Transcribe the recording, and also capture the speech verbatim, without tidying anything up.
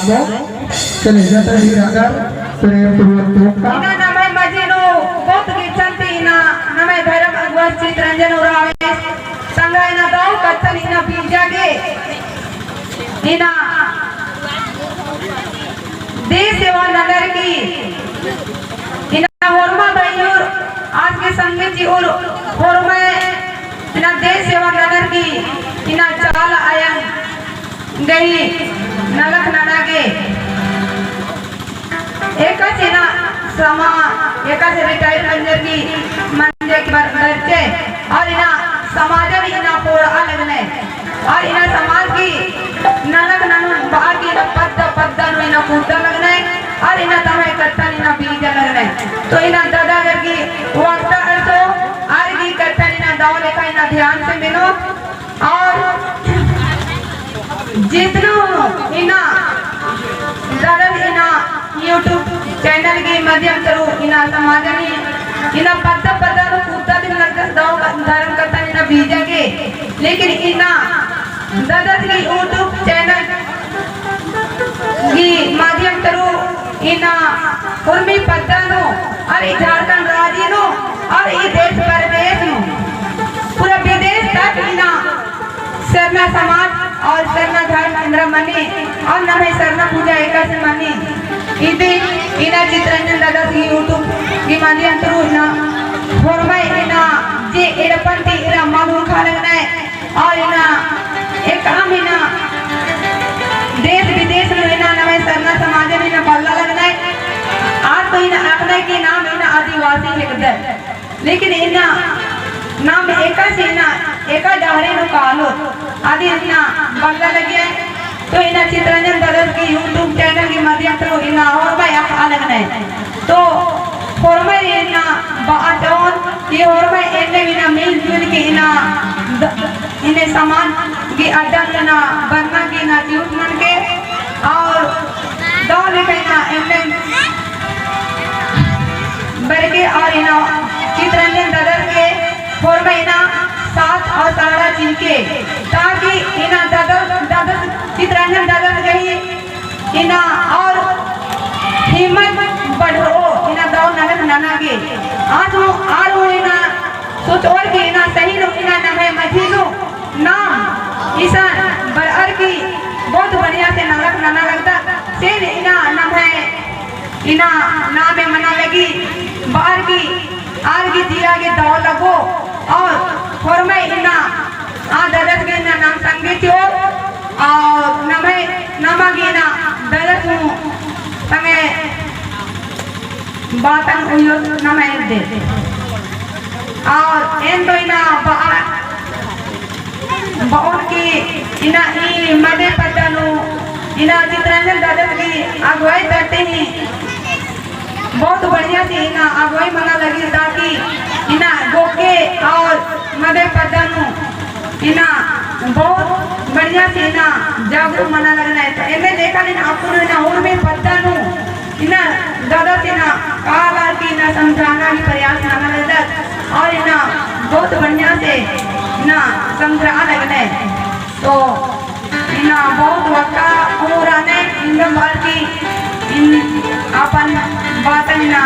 चले जाता ही अगर प्रेम पूर्वक टोकता। इन्ना नम्है मझी नू बहुत गिच्छन ती इन्ना नम्है धर्म अगुवा चितरंजन उराँव संगा इन्ना दव कत्थन इन्ना बीजा गे इन्ना देश सेवा ननर की इन्ना होरमा भइयुर आज के संगे चिउर होरमा इन्ना देश सेवा ननर की इन्ना चाला आयंग गही नलख नना गे एकासे इन्ना समा, एकासे retire मंजर की मंजर की बर-, बरचे और इन्ना समाजन इन्ना पोड़ा लगनय और इन्ना समाज की नलख ननु बार की इन्ना पद्दा पद्दा नू इन्ना कूदा लगनय और इन्ना तम्है कत्थन इन्ना बीजा लगनय। तो इन्ना दादा गर की वक्ता अरसो आर की कत्थन इन्ना दव लेखा इन्ना ध्यान से मेनो। और जितना इन्ना ददस इन्ना YouTube channel के माध्यम तरू इन्ना समाजन इन्ना पद्दा पद्दा नू कूदा दिम लगदस दव धर्म कत्थन इन्ना बीजा गे, लेकिन इन्ना ददस के YouTube channel की माध्यम तरू इन्ना उर्मी पद्दा नू और ई झारखंड राज्य नू और ई देश परदेश नू पूरा विदेश तक इन्ना सरना समाज और सरना धर्म एन्दरा मनी और नम्है सरना पूजा एकासे मनी। इदी इन्ना चितरंजन दादा की YouTube की माध्यम तरू इन्ना होरमय इन्ना जे एड़पन ती इन्ना मल उरखा लगनय और इन्ना एकअम इन्ना देश विदेश नू इन्ना नम्है सरना समाजन इन्ना बल्ला लगनय। आर तो इन्ना अख़नय की नाम इन्ना आदिवासी हेकदय। लेकिन इन्ना नाम एकासे इन्ना एका डहरे नू कालोत अदिन इन्ना बल्ला लगिया। तो इन्ना चितरंजन दादा की YouTube channel की माध्यम तरू इन्ना होरमय अख़आ लगनय। तो होरमय इन्ना बआ चोन कि होरमय एन्ने इन्ना मिलजुल के इन्ना द-, इन्ने समाज की अड्डा इन्ना बरना की इन्ना चिउट ननके और दव लेखा इन्ना एन्ने बरके और इन्ना चितरंजन दादा के होरमय इन्ना साथ और सहारा चिनके, ताकि इन्ना दादा, दादा चितरंजन दादा गही इन्ना और हिम्मत बढ़ो, इन्ना दव नलख नना गे। आज हूँ, आर हूँ इन्ना सोचोर की इन्ना सही नू इन्ना नम्है मझी नू नाम इसन बरअर की बहुत बढ़िया से नलख नना लगदत। सेन इन्ना नम्है इन्ना नामे मना लगी बअर की आर गे जिया गे दव लगो और होरमय इन्ना आ दादस गे इन्ना नाम संगे चिओ और नम्है नमा गे इन्ना दादस हूँ संगे बातन उयो नम्है दे। और एन तो इन्ना बआ बओन की इन्ना ई मदे पद्दा नू इन्ना चितरंजन दादस की अगुवाई तरती ही बहुत बढ़िया से इन्ना अगुवाई मना लगी, ताकि इन्ना गोके और मदे पद्दा नू इन्ना बहुत बढ़िया से इन्ना जागरूक मना लगनय। तो एन्ने देखा दिन अक्कुन इन्ना उर्मी पद्दा नू इन्ना दादस इन्ना काला की इन्ना समझाना की प्रयास नना लगदत और इन्ना बहुत बढ़िया से इन्ना समझा लगनय। तो इन्ना बहुत वक्का उराने इन्ना बार की इन अपन बातन इन्ना